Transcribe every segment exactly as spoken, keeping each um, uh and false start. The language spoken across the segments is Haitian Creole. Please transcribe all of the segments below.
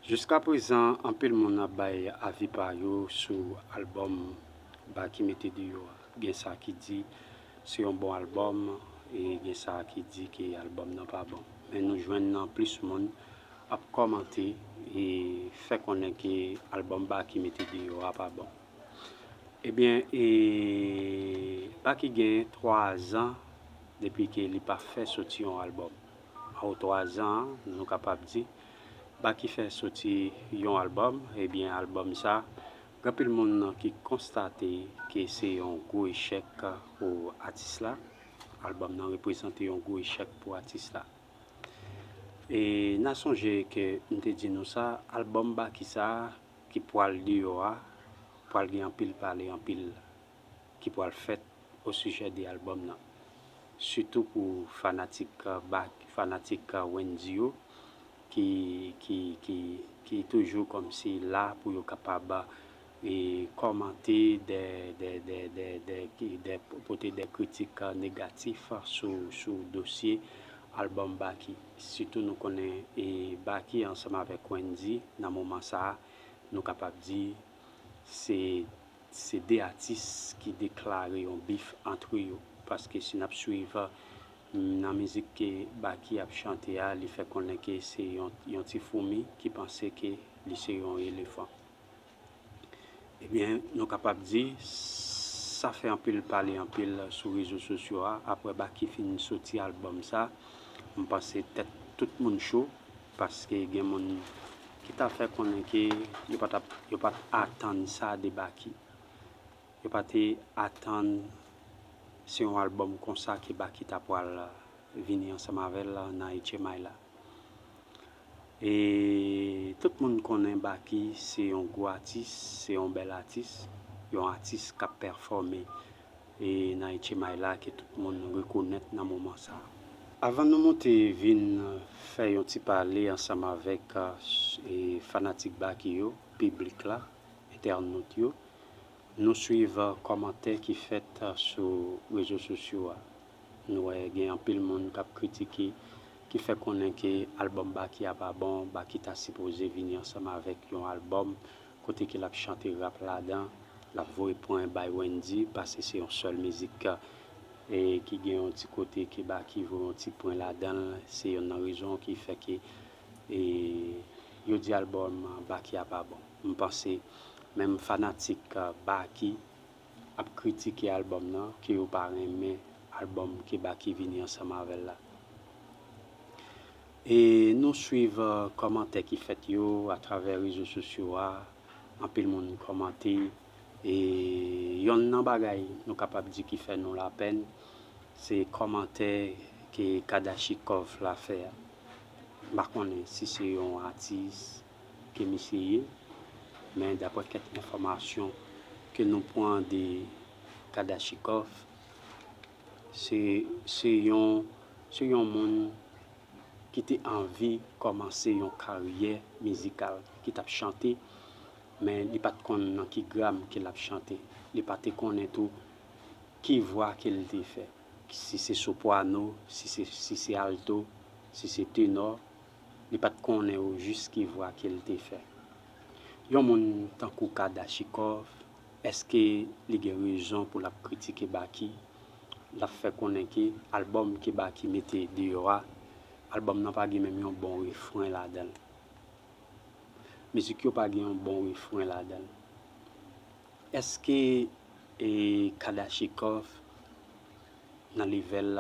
Jiska prezan, anpil moun ap bay avi pa yo sou albòm Baky mete deyò a. Gen sa ki di se yon bon albòm, e gen sa ki di ke albòm nan pa bon. Men nou jwenn nan plis moun ap kòmante e fè konnen ke albòm Baky mete deyò a pa bon. Ebyen, e, Baky gen twa zan depi ke li pa fè soti yon albòm. An twa zan, nou kapab di, Baky fè soti yon albòm, ebyen, albòm sa, gen anpil moun ki konstate ke se yon gwo echèk pou atis la. Albòm nan reprezante yon gwo echèk pou atis la. E n a sonje ke m te di nou sa, albòm Baky sa ki pwal deyò a, pwal gen anpil pale, anpil ki pwal fèt osijè de albòm nan. Sitou pou fanatik, uh, Baky, fanatik, uh, Wendyy yo ki, ki, ki, ki toujou kòmsi la pou yo kapab, e, kòmante de, de, de, de, de, ki, de, pote de kritik, uh, negatif sou, sou dosye albòm Baky. Sitou nou konnen, e, Baky ansanm avèk Wendyy nan moman sa a, nou kapab di se, se de atis ki deklare yon bif antre yo. Paske si n ap swiv, mm, nan mizik ke Baky ap chante a, li fè konnen ke se yon, yon ti foumi ki panse ke li se yon elefan. Ebyen, nou kapab di, sa fè anpil pale anpil sou rezo sosyo a, apre Baky fin soti albòm sa, m panse tèt tout moun cho, paske gen moun ki ta fè konnen ke yo pa t ap, yo pa t atann sa de Baky. Yo pa te atann se yon albòm konsa ke Baky ta pwal vini ansanm avè l nan H M I la. E tout moun konnen Baky se yon gwo atis, se yon bèl atis, yon atis k ap pèfòme e nan H M I la ke tout moun rekonèt nan moman sa a. Avan nou moute vin fè yon ti pale ansanm avèk, e, fanatik Baky yo, piblik la, entènot yo, nou swiv kòmantè ki fèt sou rezo sosyo a. Nou wè gen anpil moun k ap kritike, ki fè konnen ke albòm Baky a pa bon, Baky ta sipoze vini ansanm avèk yon albòm kote ke l ap chante rap ladan, l ap voye pwen bay Wendyy, paske se yon sèl mizik, e, ki gen yon ti kote ke Baky voye yon ti pwen ladan l, se youn nan rezon ki fè ke, e, yo di albòm Baky a pa bon. M panse menm fanatik, e, Baky ap kritike albòm nan, ke yo pa renmen albòm ke Baky vini ansanm avè l la. E nou swiv, e, kòmantè ki fèt yo atravè rezo sosyo a, anpil moun kòmante, e yonn nan bagay nou kapab di ki fè nou lapèn, se kòmantè ke Kadachikov la fè a. M pa konnen si se yon atis ke misye ye, men daprè kèk enfòmasyon ke nou pran de Kadachikov, se, se yon, se yon moun ki te anvi kòmanse yon karyè mizikal, ki t ap chante, men li pa t konn nan ki gam ke l ap chante. Li pa te konnen tou ki vwa ke l te fè, si se soprano, si se, si se alto, si se tenò, li pa t konnen ojis ki vwa ke l te fè. Yon moun tankou Kadachikov, èske li gen rezon pou l ap kritike Baky? L ap fè konnen ke albòm ke Baky mete deyò a, albòm nan pa gen menm yon bon refren ladan l. Mizik yo pa gen yon bon refren ladan l. Èske, e, Kadachikov nan levèl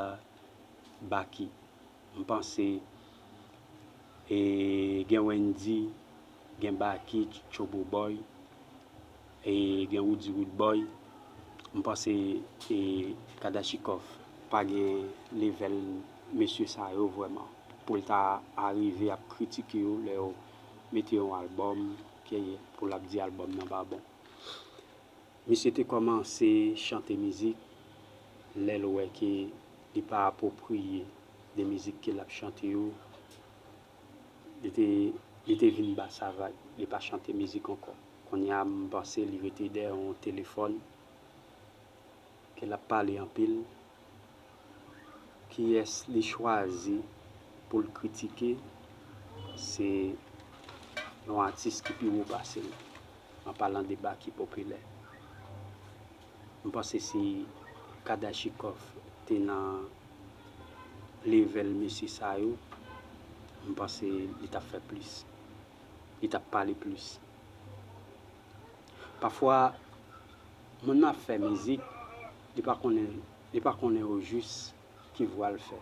Baky? M panse, e, gen Wendyy, gen Baky, Chobo Boy, e, gen Roody Roodboy. M panse, e, Kadachikov pa gen levèl mesye sa yo vrèman, pou l ta arive ap kritike yo lè yo mete yon albòm, ke pou l ap di albòm nan pa bon. Misye te kòmanse chante mizik lè l wè ke li pa apwopriye de mizik ke l ap chante yo. Li te, li te vin ba sa vag, li pa chante mizik ankò. Kounye a, m panse li rete dèyè yon telefòn ke l ap pale anpil. Kiyès li chwazi pou l kritike, se yon atis ki pi wo pase l, an palan de Baky popilè. M panse si Kadachikov te nan level mesye sa yo, m panse li t ap fè plis. Li t ap pale plis. Pafwa, moun nan ap fè mizik, li pa konnen, li pa konnen ojis ki vwa l fè.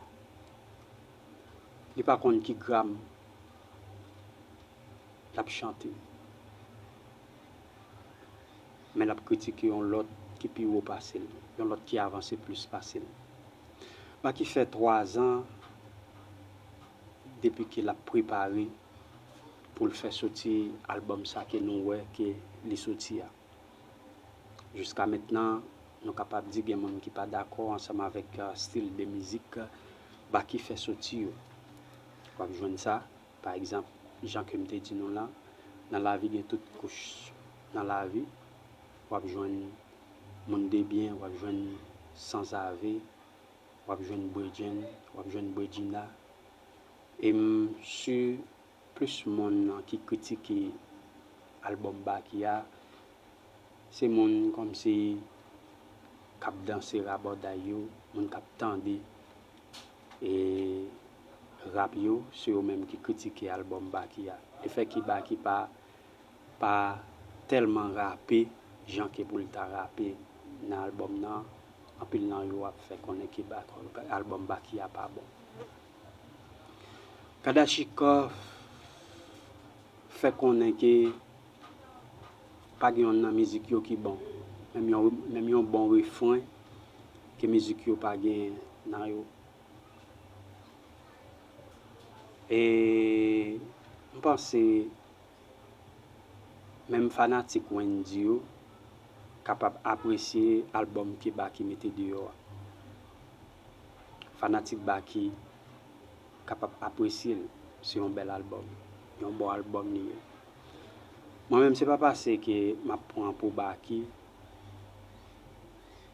Li pa konn ki gram l ap chante. Men l ap kritike yon lòt ki pi wo pase l, yon lòt ki avanse plis pase l. Baky fè twa zan depi ke l ap prepare pou l fè soti albòm sa ke nou wè ke li soti a. Jiska mentnan, nou kapab di gen moun ki pa dakò ansanm avèk, eh, stil de mizik, eh, Baky fè soti yo. W ap jwenn sa, pa egzanp, jan ke m te di nou la, nan lavi gen tout kouch nan lavi. W ap jwenn moun de byen, w ap jwenn sanzave, w ap jwenn bredjenn, w ap jwenn bredjina. E m si plis moun ki kritike albòm Baky a, se moun kòmsi k ap danse rabòday yo, moun k ap tande, e, rap yo, se yo menm ki kritike albòm Baky a. Lefètke Baky pa, pa tèlman rape jan ke pou l ta rape nan albòm nan, anpil nan yo ap fè konnen ke Baky, albòm Baky a pa bon. Kadachikov fè konnen ke pa gen yonn nan mizik yo ki bon. Menm yon, menm yon bon refren ke mizik yo pa gen nan yo. E m panse menm fanatik Wendyy yo kapab apresye albòm ke Baky mete deyò a. Fanatik Baky kapab apresye l. Se yon bèl albòm. Yon bon albòm li ye. Mwen menm, se pa pase ke m ap pran pou Baky.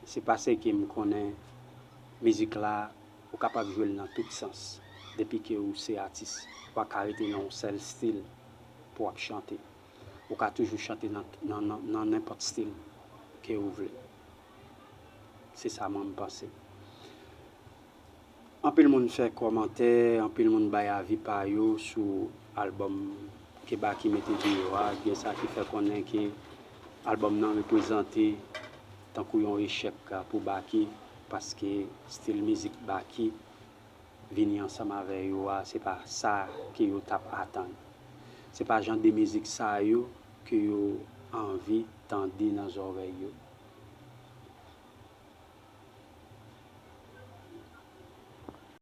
Se pase ke m konnen mizik la, ou kapab jwe l nan tout sans. Depi ke ou se atis, ou pa ka rete nan yon sèl stil pou w ap chante. Ou ka toujou chante nan, nan, nan, nan nenpòt stil ke ou vle. Se sa mwen m panse. Anpil moun fè kòmantè, anpil moun bay avi pa yo sou albòm ke Baky mete deyò a. Gen sa ki fè konnen ke albòm nan reprezante tankou yon echèk pou Baky, paske stil mizik Baky vini ansanm avè yo a, se pa sa ke yo t ap atann. Se pa jan de mizik sa yo ke yo anvi tande nan zòrèy yo.